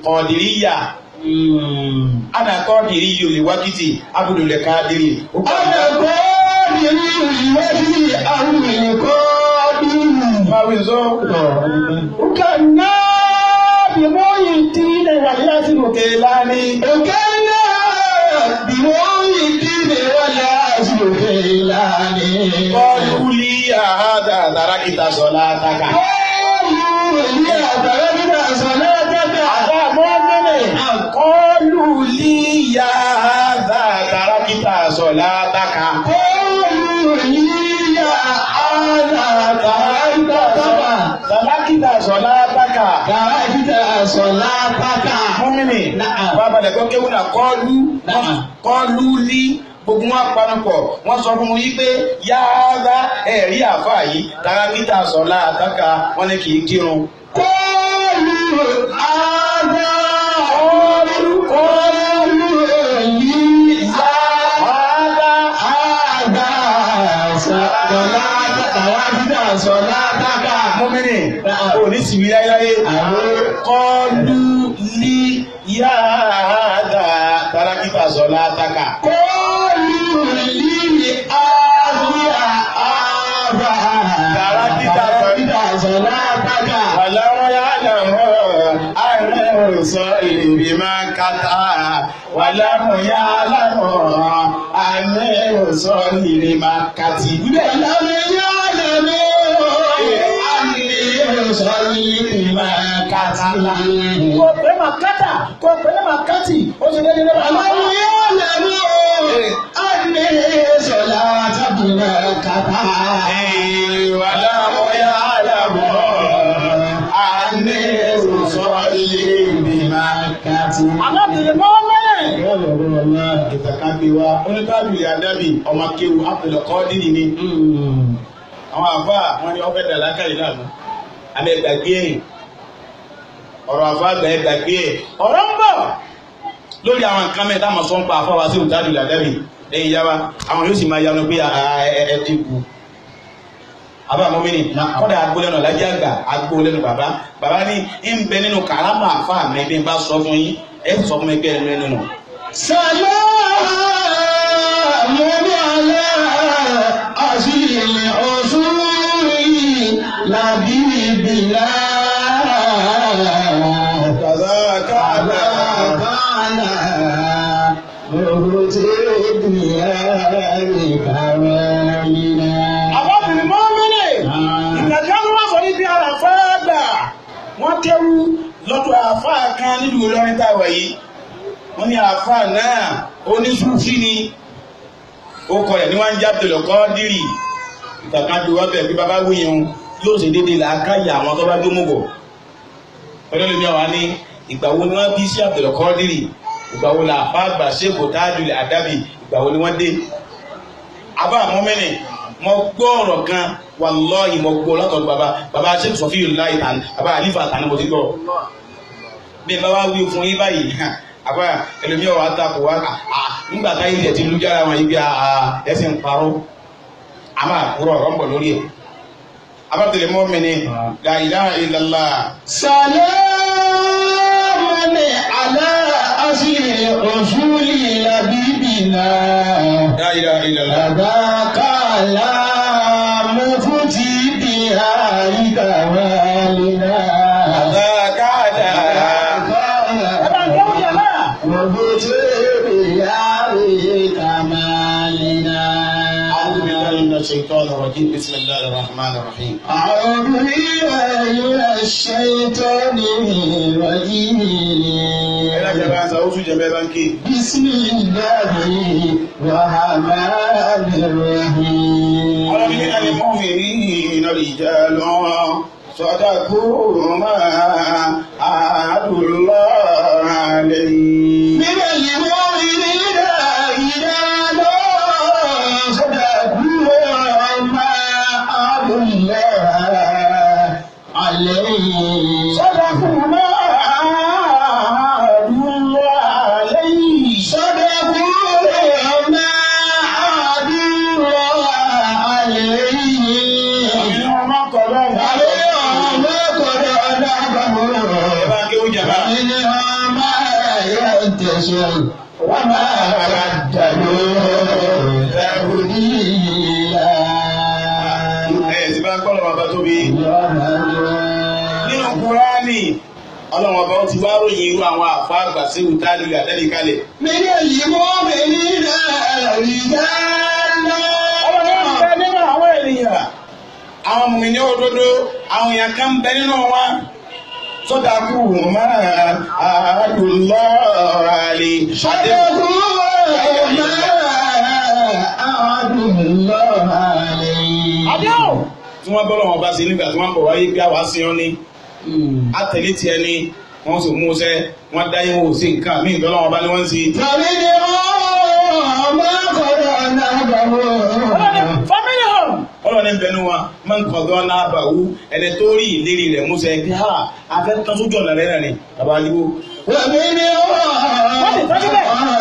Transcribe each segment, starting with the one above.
Kọ̀dìríyà. Ana kọ́dìrí yóò lè wákìtì Abdul Kadiri. Ana kọ́dìrí wákìtì Abdul Kadiri. Máa wí sọ. Òkè náà bí mo yìí tí ilẹ̀ wà lásìkò Kèlání. Òkè náà bí mo yìí tí ilẹ̀ wà lásìkò Kèlání. Kọ́lù lí àhádà tàràkìtà sọ̀lá àtàkà. Kọ́lù lí àtàràkìtà sọ̀lá àtàkà. Àbá mọ́mìnì. Kọ́lù lí àhádà tàràkìtà sọ̀lá àtàkà. Kọ́lù lí àhádà Tàràkìtà sọ̀lá àtàkà. Tàràkìtà sọ̀lá àtàkà. Mọ́mìnì. Bàbá lẹ̀kọ́ kéwù náà kọ́lù kọ́lù lí gbogbo wọn panupọ̀ wọ́n sọ fún yí pé yáára ẹ̀rí àfáà yìí tàràkìtà sọ̀lá àtàkà wọ́n ní kì í kírun. Kọ́lù àdá kọ́lù kọ́lù yí Àdá àdá sọ̀lá tàràkìtà sọ̀lá àtàkà. Mọ́mìnì ò ní sì wí láyé. Kọ́lù lí yáára tàràkìtà sọ̀lá àtàkà. Kọ́lù lí àdá àdá tàràkìtà sọ̀lá àtàkà. Wàláwọ́ yá lámọ́ àrẹ sọ ìrì máa kàtà. Wàláwọ́ yá lámọ́ àrẹ sọ ìrì máa kàtì. Wàláwọ́ yá lámọ́ àrẹ sọ ìrì máa kàtì. Kò pé máa kátà, kò pé máa kátì, ó ṣe déédéé lọ́wọ́. Wàláwọ́ yá lámọ́ àrẹ sọ̀lá tàbí máa kàtà. Wàláwọ́ yá lámọ́ àrẹ sọ ìrì máa Kàtì. Alábìnrin mọ́ lẹ́yìn. Ìtàkàgbé wa, oníkàbìrì àdábì, ọmọ kéwu, Abdulkadiri ni. Àwọn àfáà wọn ni ọbẹ̀ dàlákà yìí lànà. Àmì ẹgbàgbé ẹ̀. Ọ̀rọ̀ àfáà àgbà ẹgbàgbé ẹ̀. Ọ̀rọ̀ ń bọ̀ lórí àwọn nǹkan mẹ́ta mọ̀ sọ́npa àfáà wa sí òtádùn àdábì. Lẹ́yìn yá wa, àwọn yóò sì máa yanu pé ẹ dínkù. Àbá mọ́mìnì, kọ́dà agbólẹ́nu alájí àgbà, agbólẹ́nu bàbá. Bàbá ní ń bẹ nínú kàrámà àfáà mi bí n bá sọ fún yín, ẹ sọ fún mi pé ẹnu ẹnu nù. Sàlámù àlá àṣìlè ọ̀ṣúrì làbíbìlá. Kàdákàdá. Kàlà òhùtí bìyàrí kàwáyìnà. Àbábìnrin mọ́mìnì, ìgbàgbọ́ ló wá sọ níbi àràfá àgbà. Wọ́n kéwú lọ́dọ̀ àfáà kan nílùú Ìlọrin táwa yìí. Wọ́n ní àfáà náà onísúfí ni. Ó kọ rẹ̀ ní wọ́n ń já Abdul Kadiri. Ìtàkàdé wá bẹ̀ bí bàbá wíyan yóò ṣe déédéé làákàyè àwọn tó bá dó mọ̀gọ̀. Ọlọ́run mi àwa ní ìgbà wo ni wọ́n bí sí Abdul Kadiri? Ìgbà wo làáfáà àgbà Sheikh Tajul Adabi? Ìgbà wo ni wọ́n dé? Àbá mọ́mìnì, mo gbọ́ ọ̀rọ̀ kan, wàláhì mo gbọ́ látọ̀dọ̀ bàbá bàbá Sheikh Sọfíyùláhì tàn bàbá Àlífà tàn mo ti gbọ́. Bí n bá wá wí fún yín báyìí, àbá ẹlòmíọ̀ wá takò wá nígbà táyé ilẹ̀ ti lu jára wọn yìí bí ẹsẹ̀ ń parọ́. A máa kúrò ọ̀rọ̀ ń bọ̀ lórí ẹ̀. Abábẹ̀lẹ̀ mọ́mìnì, la ilaha illallah. Sàlámù àlá àṣìlè ọ̀ṣúrì làbíbìlá. La ilaha illallah. Àbákàlà mufti bìhárì kàwálìnà. Àbákàlà. Àbákàlà mufti bìhárì kàmálìnà. أعوذ بالله من الشيطان الرجيم، بسم الله الرحمن الرحيم. أعوذ بالله من الشيطان الرجيم. بسم الله الرحمن الرحيم. قال من المؤمنين رجال صدقوا ما عاهدوا الله عليه. من المؤمنين رجال صدقوا ما عاهدوا الله عليه. صدقوا ما عاهدوا الله عليه. صدقوا ما عاهدوا الله عليه. ومنهم من قضى ومنهم من قضى نحبه. Ẹ bá kéwú فمنهم ما ينتشر وما بدلوا تبديلا. Ẹ ti bá gbọ́dọ̀ bàbá tóbi. Nínú Kúránì, Ọlọ́run ọba ó ti wá ròyìn irú àwọn àfa àgbà sí ìtàlù àtẹ́lẹ̀ kalẹ̀. من المؤمنين رجال. Ọlọ́run ń bẹ nínú àwọn ènìyàn. Àwọn mùmínì òdodo, àwọn èèyàn kan ń bẹ nínú wa. Sọ́dà kù máa àdùlọ́ àlè. صدقوا ما عهدوا الله عليه. Àdéhùn tí wọ́n bọ́lọ̀ wọn bá sí nígbà tí wọ́n bọ̀ wáyé pé àwa sí ọ́ ní. Àtẹ̀lé tiẹ̀ ni wọ́n sì mú sẹ́, wọ́n dáyé wọn ò sí nǹkan míì tọ́lọ́ wọn bá ní wọ́n ń sí. فمنهم ما قضى نحبه. Ọlọ́ni ń bẹnu wa máa ń kọ̀dọ̀ lábàáwú ẹni tó rí ìlérí rẹ̀ músẹ́ kí ha afẹ́ tán sójú ọ̀nà rẹ̀ náà ni bàbá aliwo. ومنهم ما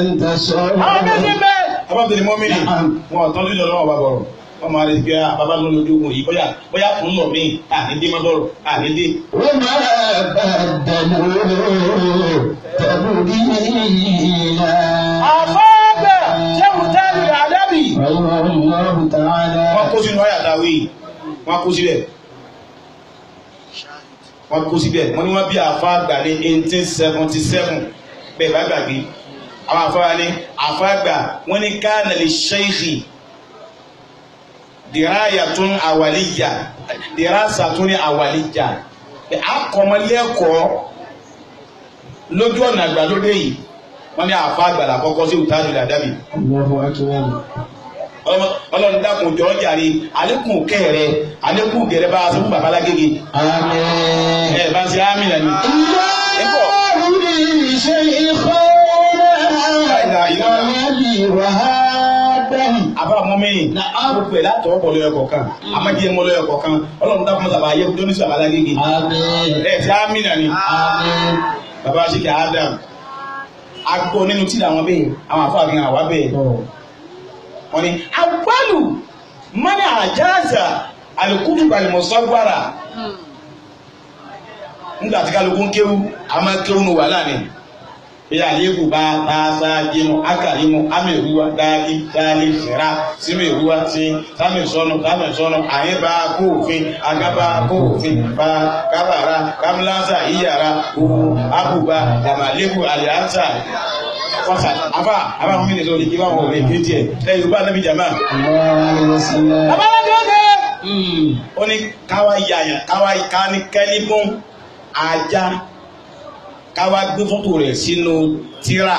ينتصر. Àwọn méjì ń bẹ. Abábìnrin mọ́mìnì wọn ò tán sójú ọ̀nà wọn bá bọ̀rọ̀. Wọ́n máa rí pé bàbá ló lójú ogun yìí bóyá bóyá kò ń lọ mí àní dé má bọ̀rọ̀ àní dé. وما بدلوا تبديلا. Àfọ́gbẹ̀ ṣéwù tẹ́lú àdábì. رحمه الله تعالى. Wọ́n kó sínú àyàtàwí, wọ́n kó síbẹ̀. Wọ́n kó síbẹ̀, wọ́n ní wọ́n bí àfá àgbà ní 1877 bẹ́ẹ̀ bá gbàgbé. Àwọn àfáà ní àfá àgbà wọ́n ní kana li shaykhi dirayatun awaliyya dirasatun awaliyya. Akọmọlẹ́kọ̀ọ́ lójú ọ̀nà àgbàlódé yìí, wọ́n ní àfá àgbà làkọ́kọ́ sí ìtàjù làdábì. الله أكبر. Ọlọ́run dákun jọ̀ọ́ jàre àlékún kẹrẹ àlékún gẹrẹ bá a sọ fún bàbá lágége. آمين. Ẹ bá ń ṣe ámì lẹ́nu. إله شيخنا وأبي وهابه. Àbá mọ́mìnì gbogbo ẹ̀ látọ̀ ọ̀pọ̀ lọ́yọ̀ kọ̀ọ̀kan àmọ́jẹ́ mọ́ lọ́yọ̀ kọ̀ọ̀kan Ọlọ́run dákun mọ́sàbà ayé tó ní sọ bàbá lágége. آمين. Ẹ ti ámì lẹ́nu. آمين. Bàbá ṣèkì Adam agbó nínú tí làwọn bẹ́ẹ̀ àwọn àfáà fi hàn wá bẹ́ẹ̀. Wọ́n ní awwalu mọ́ni àjáàzà alikutubu alimusawwara nígbà tí kálukú ń kéwú a máa kéwú nu wàhálà ni bí àléébù bá tààsà jẹnu akàrímu amẹ̀rúwa dáálí dáálí sẹ̀rá símẹ̀rúwa sí sámẹ̀sọ́nù sámẹ̀sọ́nù àyẹ̀bá kóòfin agaba kóòfin bá kábàrà kámúlánsà ìyàrá òwò àbùbá dàmàlẹ́kù àlìánsà kọ́sà àfà àbá àwọn mílíọ̀nù sọ̀rọ̀ ìdíwà wọn ò lè ké tiẹ̀ ẹ̀ Yorùbá nàbí jàmá. الله عليه وسلم. Bàbá wa dúró dé. Ó ní káwa yàyàn káwa ká ní kẹ́líbùn ajá káwa gbé fọ́tò rẹ̀ sínú tírà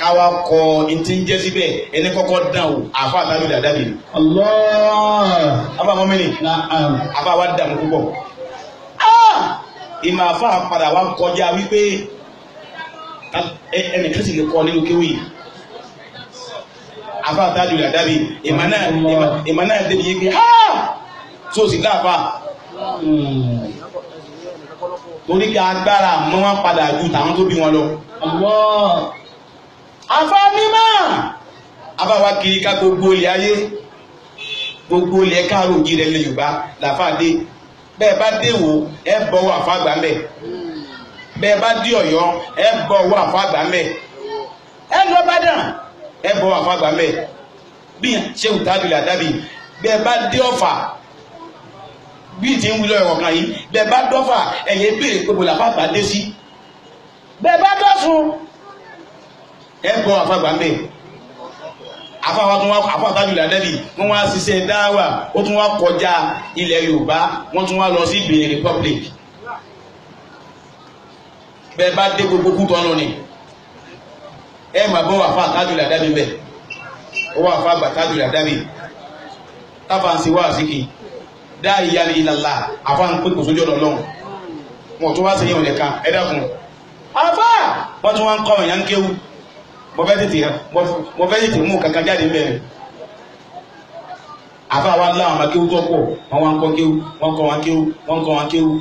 káwa kọ ntí ń jẹ́ síbẹ̀ ẹni kọ́kọ́ dán o àfa àtàbí dàdàbí. الله. Àfa mọ́mìnì نعم. àfa wa dààmú púpọ̀. Ìmọ̀ àfa padà wa kọjá wípé ẹnìkan sì lè kọ nínú kéwì yìí. Àfa àtàbí dàdàbí ìmọ̀ náà débi yìí pé tó sì dáàfà torí kí agbára mọ́ wọn padà ju tàwọn tó bí wọn lọ. الله. Àfa mímọ́ àfa wa kiri ká gbogbo ilẹ̀ ayé gbogbo ilẹ̀ káàró òjì rẹ̀ ilẹ̀ Yorùbá làfà dé bẹ́ẹ̀ bá dé wò ẹ bọ̀wọ̀ àfa àgbà ńbẹ̀ bẹ́ẹ̀ bá dé Ọ̀yọ́ ẹ bọ̀wọ̀ àfa àgbà ńbẹ̀ ẹ lọ Ìbàdàn ẹ bọ̀wọ̀ àfa àgbà ńbẹ̀ bí Ṣéhù Tájùlẹ̀ Àdábì bẹ́ẹ̀ bá dé Ọ̀fà bí ti ń wí lọ́yọ̀ kan yìí bẹ́ẹ̀ bá dọ́fà ẹ̀yẹ béèrè pé bò làfà àgbà dé sí bẹ́ẹ̀ bá dọ́fun ẹ bọ àfàgbà ń bẹ àfàwà tún wá àfàtàjùlẹ̀ àdẹ́bì wọ́n wá ṣiṣẹ́ dáwà ó tún wá kọjá ilẹ̀ Yorùbá wọ́n tún wá lọ sí Benin Republic bẹ́ẹ̀ bá dé gbogbo kú tọ́nu ni ẹ mà bọ́ àfàtàjùlẹ̀ àdẹ́bì bẹ́ẹ̀ ó wà àfàgbà tájùlẹ̀ àdẹ́bì táfà ń ṣe wá àsìkì dá ìyá ní ìlàlá àfà ń pè kò sójú ọ̀nà Ọlọ́run wọn tún wá sí yẹn nìkan ẹ dákun àfà wọ́n tún wá ń kọ́ ọ̀yàn ń kéwú mo fẹ́ tètè mú kankan jáde mẹ́rin àfà wa láwọn ọmọ kéwú tó pọ̀ wọ́n wá ń kọ́ kéwú wọ́n kọ́ wọn kéwú wọ́n kọ́ wọn kéwú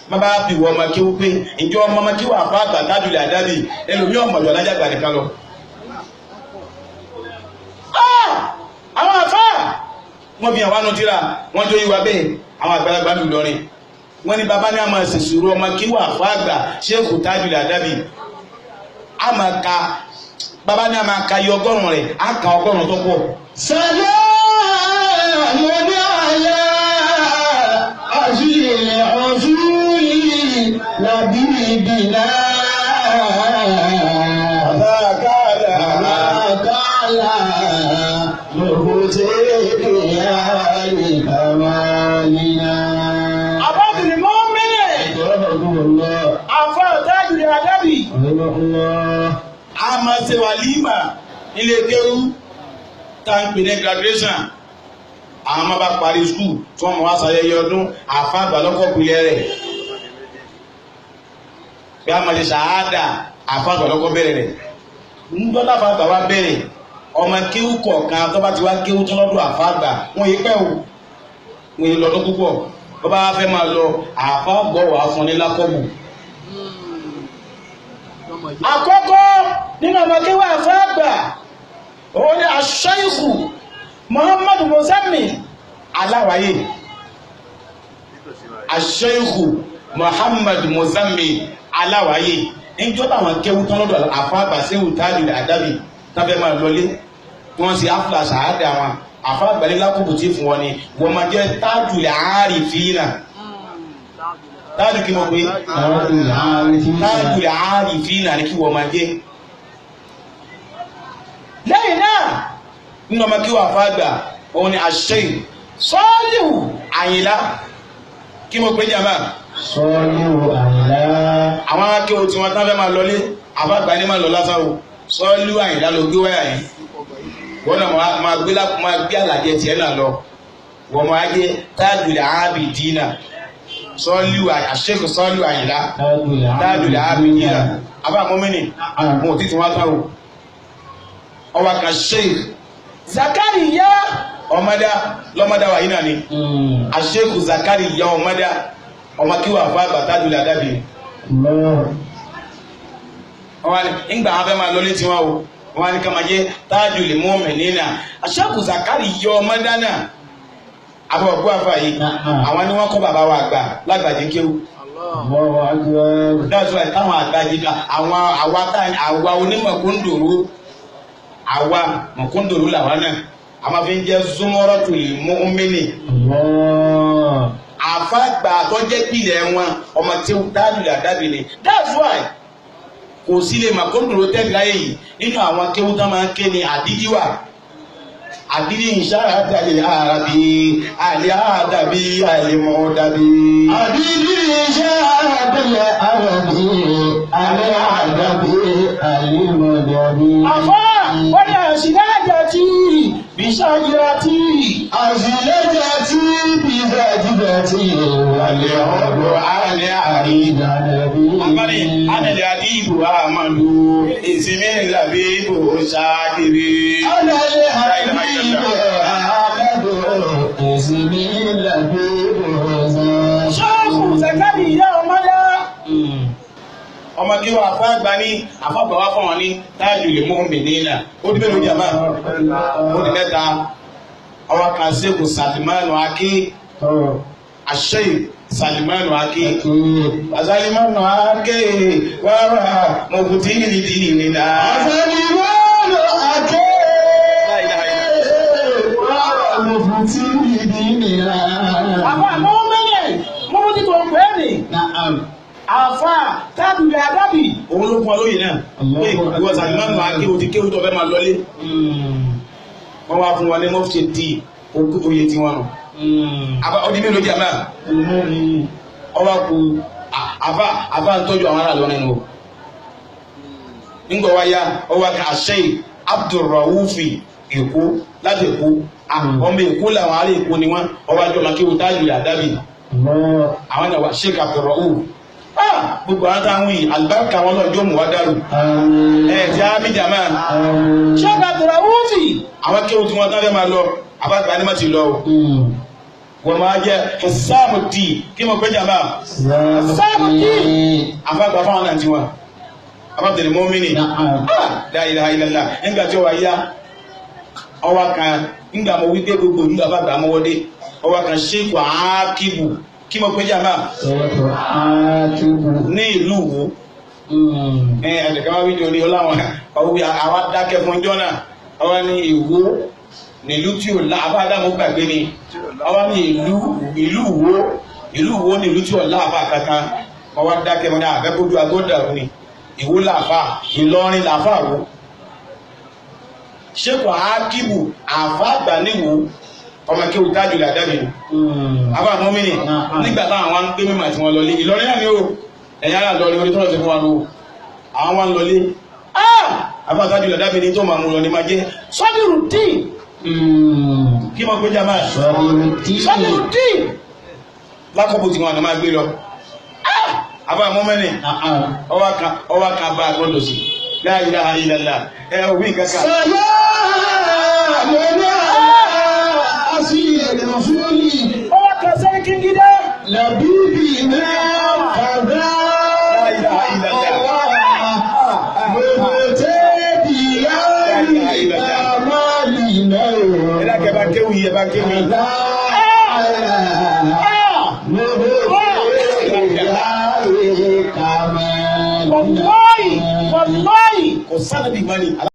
má bá bí wọ́n ọmọ kéwú pé ǹjọ́ ọmọ kéwú àfà àgbà tájùlẹ̀ àdábì ẹlòmí ọmọdé alájàgbà nìkan lọ. Àwọn àfà wọ́n fi hàn wá nù tíra wọ́n jó yíwa bẹ́ẹ̀ àwọn àgbàlagbà lù lọrin Wọ́n ní bàbá ní a máa ṣèṣirò ọmọ kí wà fàgbà Sheikh Tajul Adabi. A máa ka bàbá ní a máa ka iye 100 rẹ̀, á ka 100 tó pọ̀. Salamun ala azil usuli labibina. Abábìnrin mọ́ mẹ́rẹ̀. Àfá Tajul Adabi. A máa ṣe wàlímà nílé kéwú tá ń pè ní graduation. Àwọn ọmọ bá parí skul tí wọ́n mọ̀ wá ṣayẹyẹ ọdún, àfá àgbà lọ́kọ̀ pilẹ̀ rẹ̀. Bí a máa ṣe ṣàádà, àfá àgbà lọ́kọ̀ bẹ̀rẹ̀ rẹ̀. Ńgbọ́n àfá àgbà wá bẹ̀rẹ̀, ọmọ kéwú kọ̀ọ̀kan tó bá ti wá kéwú tó lọ́dún àfá àgbà, wọ́n yé pẹ́ o, wọ́n yé lọ́dún púpọ̀. Bó bá fẹ́ máa lọ, àfá àgbọ̀ wà fún ní lákọ̀bù. Àkọ́kọ́ nínú ọmọ kéwú àfá àgbà, òun ni Aṣ-Ṣaykhu Muhammadu Muzammil Aláwáyé. Aṣ-Ṣaykhu Muhammadu Muzammil Aláwáyé. Níjọ́ táwọn kéwú tán lọ́dọ̀ àfá àgbà Sheikh Tajul Adabi tábẹ́ máa lọlé, tí wọ́n ṣe áfúlà ṣàádà wọn, àfá àgbà ní lákòókò tí fún wọn ni wọ́n máa jẹ́ Tajul Arifina. Tájù kí mo pé? Tajul Arifina ni kí wọ́n máa jẹ́. Lẹ́yìn náà nínú ọmọ kí wà fàgbà, òun ni Aṣ-Shaykh Sọ́líhù Àyìnlá. Kí mo pé jàmbá? Sọ́líhù Àyìnlá. Àwọn akéwò tí wọ́n tán fẹ́ máa lọlé, àfàgbà ní máa lọ lásán o. Sọ́líhù Àyìnlá ló gbé wáyà yìí. Wọ́n náà máa gbé àlàjẹ tiẹ̀ náà lọ. Wọ́n máa jẹ́ Tajul Abidina. Sọ́líhù Aṣ-Shaykh Sọ́líhù Àyìnlá. Tajul Abidina. Àbá mọ́mìnì, mo ò tí tí wọ́n tán o. Ọwọ́ kan Sheikh Zakariya ọmọdá lọ́mọdá wà yìí náà ni. Aṣ-Shaykh Zakariya ọmọdá, ọmọ kí wà fún àgbà Tajul Adabi. Wọ́n ní ńgbà wọn fẹ́ máa lọ létí wọn o, wọ́n ní ká máa jẹ́ Tajul Mu'minina. Aṣ-Shaykh Zakariya ọmọdá náà, àbọ̀ òkú àfà yìí, àwọn ni wọ́n kọ́ bàbá wa àgbà lágbàjì kéwú. That's why táwọn àgbàjì ká àwọn àwa onímọ̀ kóńdòrò, àwa mọ̀kúndòrò làwa náà, a máa fi ń jẹ́ Zumratul Mu'minin. Àfàgbà tó jẹ́ pìlẹ̀ wọn, ọmọ tí ó Tajul Adabi ni. That's why kò sí lè mọ̀kúndòrò tẹ́lẹ̀ láyé yìí nínú àwọn kéwú tán máa ń ké ni àdídí wà. Àdídí ìṣára tẹ̀lé àràbí, àlẹ́ àdàbí, àlẹ́mọ̀ dàbí. Àdídí ìṣára tẹ̀lé àràbí, àlẹ́ àdàbí, àlẹ́mọ̀ dàbí. Àfọ́ wọ́n ní àṣìlájà tí bíṣájìlá tí. Àṣìlájà tí bíṣájìlá tí wàlẹ̀ ọ̀dọ̀ àlẹ́ àrídàbí. Àbálẹ̀ ànàlẹ́ àdìbò àmàlù ìsinmi làbí ìbò ṣáàkiri. Ànàlẹ́ àdìbò àmàlù ìsinmi làbí ìbò ṣáàkiri. Sheikh Zakariya ọmọdé. Ọmọ kí wọ́n àfọ́ àgbà ní àfọ́gbà wá fún wọn ní Tajul Mu'minina. Ó di mélòó jàmá? Ó di mẹ́ta. Ọwọ́ kan Sheikh Salimanu Aké. Aṣ-Shaykh Salimanu Aké. Salimanu Aké wàrà mọ̀kùtì ìdí nìlá. Salimanu Aké wàrà mọ̀kùtì ìdí nìlá. Àfọ́ àmọ́ mẹ́rẹ̀ mọ́kùtì tó ń pẹ́ nì. Àfá Tajul Adabi. Òun ló fún ọ lóyè náà. Pé ìwọ Salimanu Aké o ti kéwú tó fẹ́ máa lọlé. Wọ́n wá fún wọn ní mọ́fìtì di oyè tí wọ́n nù. Ó di mélòó jàmá? Ọba kú àfá ń tọ́jú àwọn aráàlú nínú o. Ńgbọ̀ wá yá, ọwọ́ kan Aṣ-Shaykh Abdulraufi Èkó láti Èkó. Ọmọ Èkó làwọn ará Èkó ni wọ́n. Ọwọ́ àjọ máa kéwú Tajul Adabi. Àwọn náà wà Sheikh Abdulrauf. Gbogbo àwọn táwọn yìí, àlùbáríkà wọn lọ́jọ́ mú wá dàrú. Ẹ ti á mí jàmá. Sheikh Abdulraufi. Àwọn kéwú tí wọ́n tán fẹ́ máa lọ, àbágbà ni má ti lọ o. Wọ́n máa jẹ́ Sáàmùtì kí mo pé jàmbá. Sáàmùtì àfàgbà fáwọn náà ti wọn. Àbábẹ̀rẹ̀ mọ́mìnì. La ilaha illallah. Nígbà tí ó wà yá, ọwọ́ kan, nígbà mo wí pé gbogbo ìlú àfàgbà mọ́wọ́dé, ọwọ́ kan Sheikh Akibu. Kí mo pé jàmbá ní ìlú wo ẹnìkan wá wíjọ ní ọláwọn ọwọ́ àwa dákẹ́ fún ọjọ́ náà ọwọ́ ní Ìwó nílùú tí ò láàbá dàmú gbàgbé ni ọwọ́ ní ìlú wo ìlú wo nílùú tí ò láàbá kankan ọwọ́ dákẹ́ fún ní àfẹ́kójú agbódàrú ni Ìwó làfà Ìlọrin làfà wo ṣékò Ákíbù àfà àgbà níwò ọmọ kí o tájú làdábì ni àbá mọ́mìnì nígbà táwọn wá ń gbé mímọ̀ tí wọ́n lọlé Ìlọrin náà ni ó ẹ̀yà ara lọrin orí tọ́lọ̀ sí fún wa ló àwọn wá ń lọlé àbá tájú làdábì ni tó máa mú lọ ní máa jẹ́ sọ́dúrù díì kí mọ̀ pé jàmáà sọ́dúrù díì lákọ̀bù tí wọn àná máa gbé lọ àbá mọ́mìnì ọwọ́ kan bá a gbọ́dọ̀ sí la ilaha illallah ẹ òwì kankan. Ọwọ́ kan sẹ́ni kí n gidá. Làbíbì náà kàdá ọwọ́ gbogbo tẹ́ẹ̀dì yáàrí àmàlì náà. Ẹ dákẹ́ bá kéwì ẹ bá kéwì. Gbogbo tẹ́ẹ̀dì yáàrí àmàlì náà. Wàláyì wàláyì kò sánà bí mọ́ni.